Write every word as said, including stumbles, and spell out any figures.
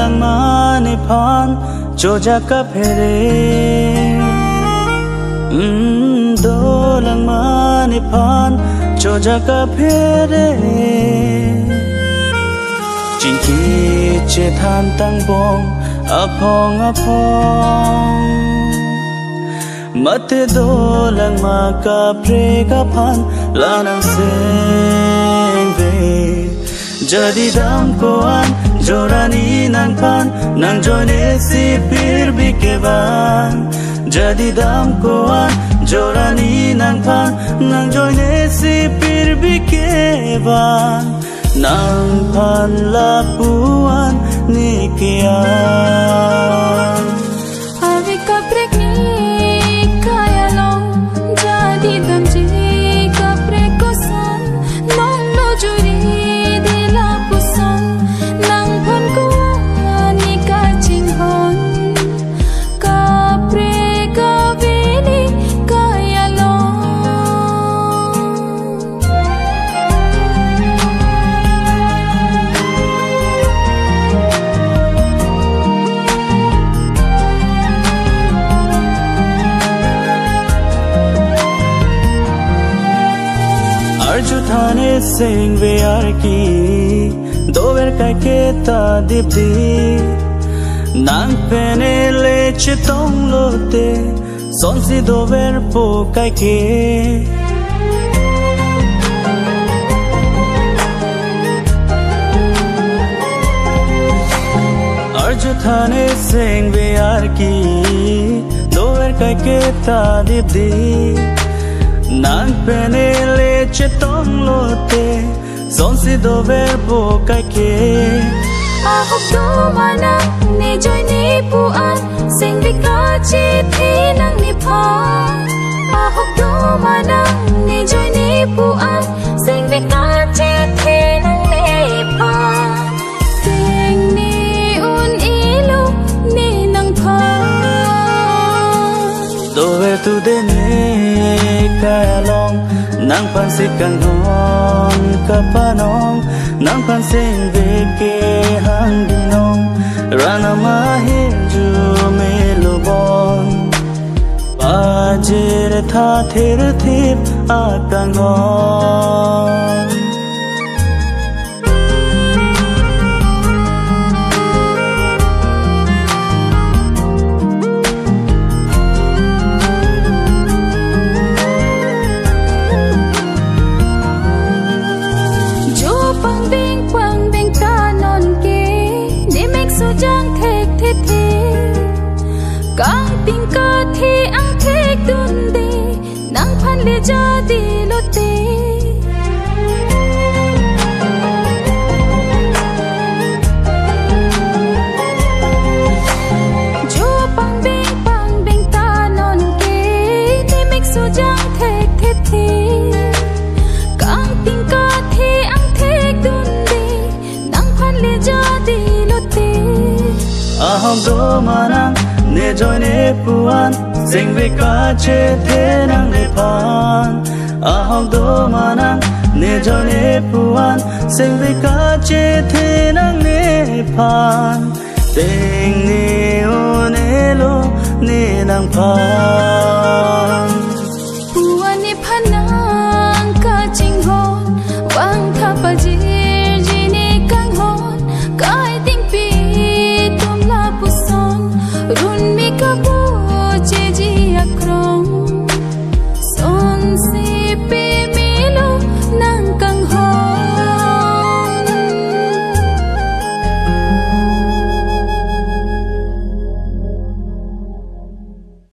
Langma nephan chojak kaphere. Mm, dolang ma nephan chojak kaphere. Chingki chethan tangbong aphong aphong. Mate dolang ma kaprek aphan la nang sengve. Jadi dam ko-an jorani nangphan nangjoine si pirbi kevan. Jadi dam ko-an jorani nangphan nangjoine si pirbi kevan. Nangphan lapu-an ne ke-an. Ave kaprek ne kai along, jadi damji kaprek koson, nanglo juri de lapuson, nangphan ko-an ne kachinghon, kaprek ave ne kai along. Arjutha ne sengve arki, dover kaiketa dipdi. Nang pen ele chetong lote, sonsi doverpo kaike. Arjutha ne sengve arki, dover kaiketa dipdi. Nang pen ele chetong lote, sonsi doverpo kaike. Ahok do ma nang ne joine pu-an, sengve kachethe nang nephan. Ahok do ma nang ne joine pu-an, sengve kachethe nang nephan. Tengne un-elo ne nangphan. Dover tu de ne kai along, nangphan si kanghon kapanong, nangphan sengve kehang binong, ran ama hirjume lobon, pajir tha thirthip akanghon. Jo pangbeng pangbeng ta non ke, ne mek sojang thekthe the. Kangting kathe angthek dunde, nangphan le jadi lote. Jo pangbeng pangbeng ta non ke, ne mek sojang thekthe the. Kangting kathe angthek dunde, nangphan le jadi lote. Ahok do ma nang ne joine pu-an, sengve kachethe nang nephan. Ahok do ma nang ne joine pu-an, sengve kachethe nang nephan. Tengne un-elo ne nangphan. Pu-an nephan nang kachinghon, vangtha pajirji ne kanghon, kaiting pi tum lapuson, run